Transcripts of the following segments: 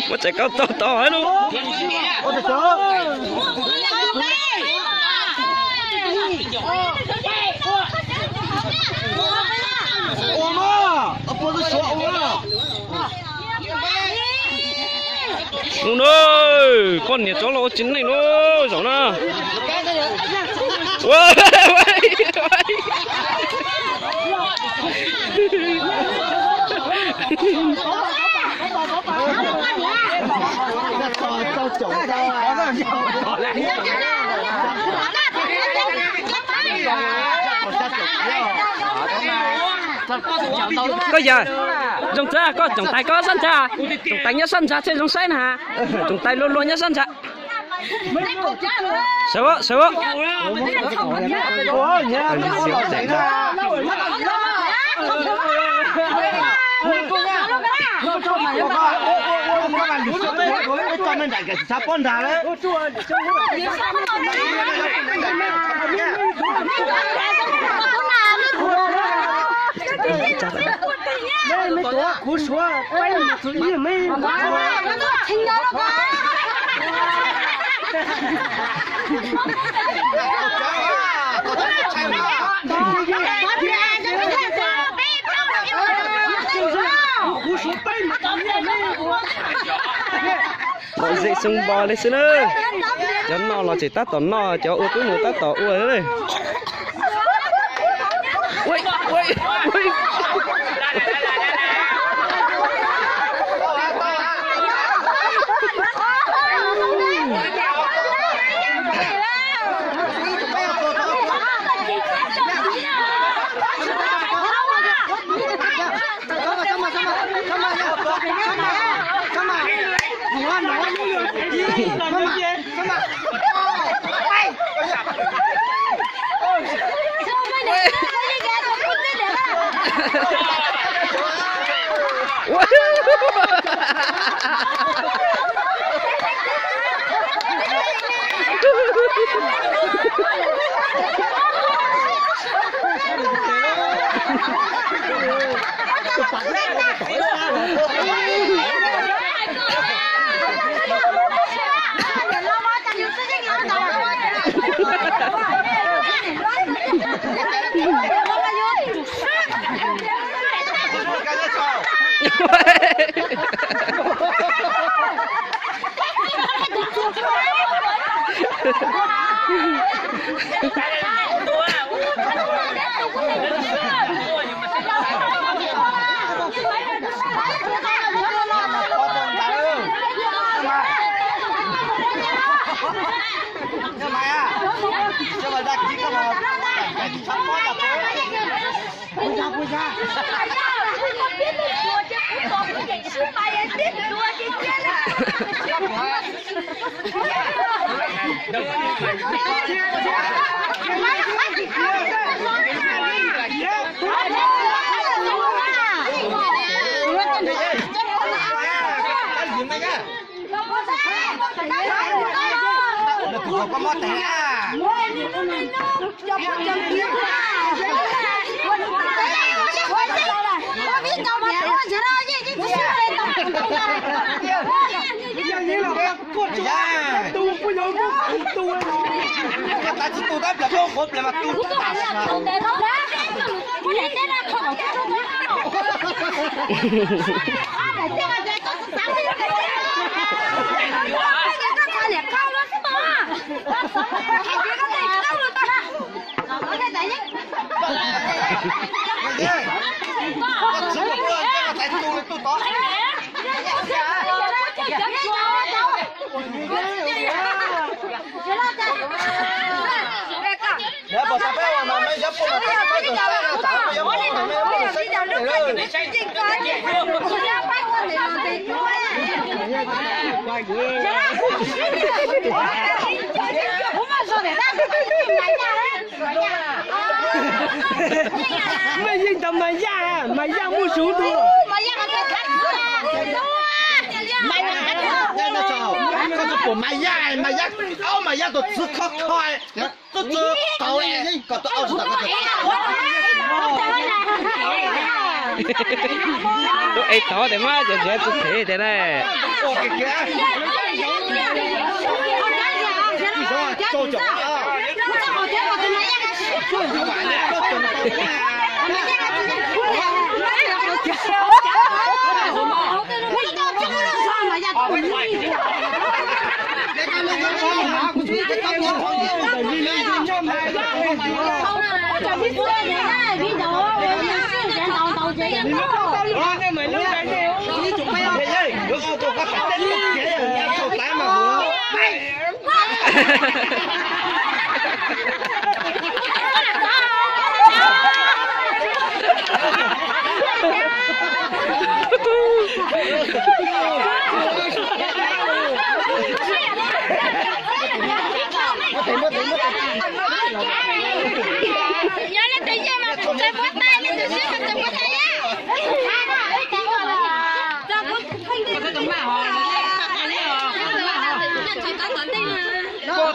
Muab txais koj tau tau lawm. Mus na, poj niam tsov los ua tsis neej na, zaum na. Koj yawg, zoo txawv koj tsoom tais koj sab ntsha, tsoom tais nyob sab ntsha thiaj zoo saib na, tsoom tais luag luag nyob sab ntsha. Sawv, sawv. Tom zem xoo npo li xwb na. Cov noj los tseem tab tom noj, cov ua twb mus tab tom ua. Maj yeej tau Maj Yaj, Maj Yaj muaj suv dua. Koj tsis pom Maj Yaj, Maj Yaj, Maj Yaj tus txwv khov kho, tub txwv tau kom tus au tsis tau. Tus es tod tes mas cov txiv txwv phem tiag na.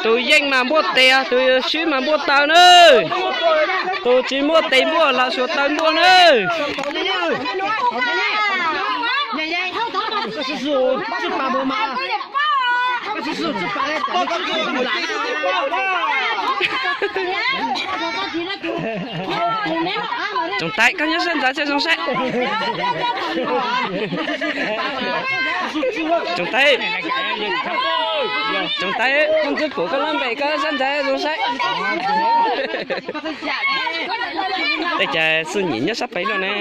Tus yeej mas npuaj tes, tus swb mas npuaj taw na. Tus tsis muaj tes npuaj los suav taw npuaj na. Tsoom Taiv, koj nyob sab ntxa thiaj zoo saib. Tsoom Taiv, Tsoom Taiv, koj ntxub pum koj lab npe koj sab ntxa zoo saib. Tej cas xwb nyim nyob sab pem no ne,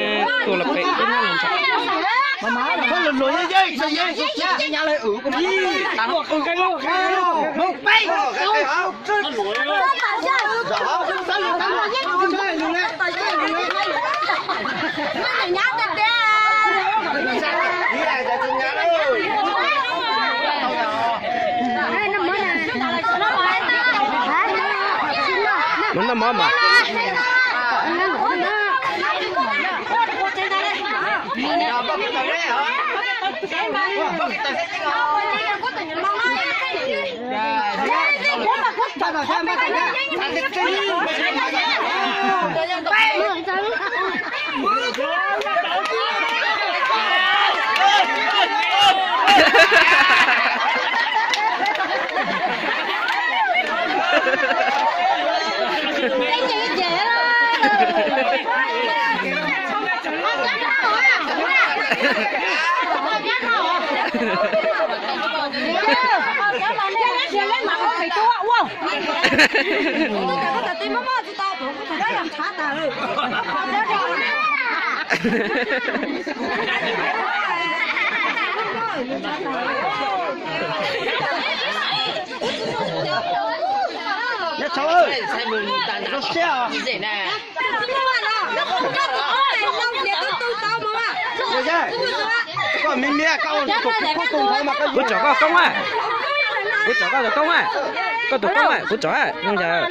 tuaj los pem tuaj nyob los ntsa. Mus noj mov mas. Kuv tsom koj koob a, kuv tsom koj tus koob a, koj tus koob a, kuv tsom zoo yam.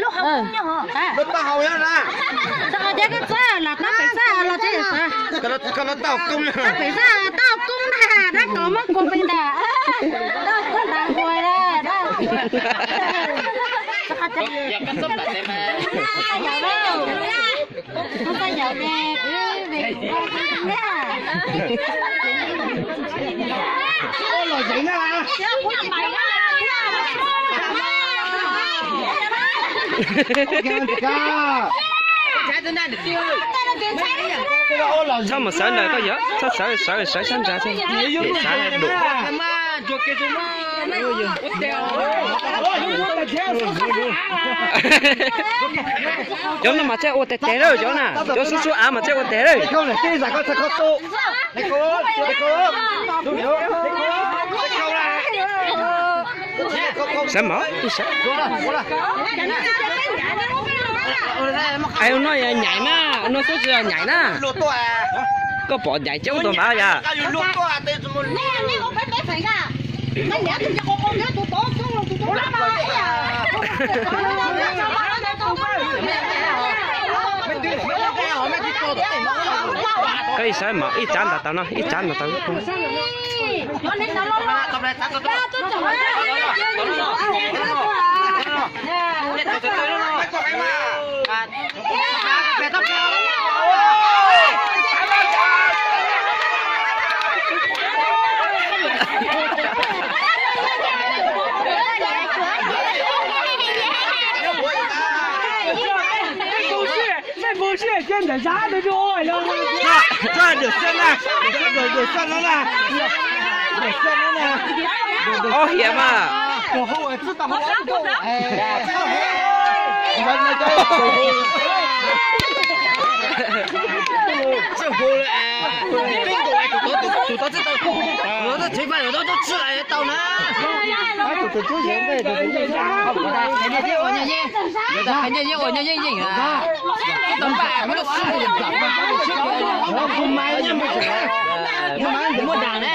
Txhob mus xav ntawm koj yog, txhob xav, sawv sawv sab ntsa thiab, xav dum. Cov no mas thiaj ua tes tes lawm, cov na, cov xub xub av mas thiaj ua tes lawm. Ua tes tes. Saib mas ib sab. Ai, no yog nyaim na, no xwb tsis yog nyaim na. Koj pom nyaim coob tau ntawd yog. Koj ib sab mas ib tsav ntawd tau no, ib tsav ntawd tau. Ob hiav mas. Tus tau txij tau, tus tau txij tau, tus tau txij tau na. Hais nyiaj yeej ua nyiaj yeej, hais nyiaj yeej ua nyiaj yeej yeej na. Tau npaj muab lub xwb, muaj dam ne.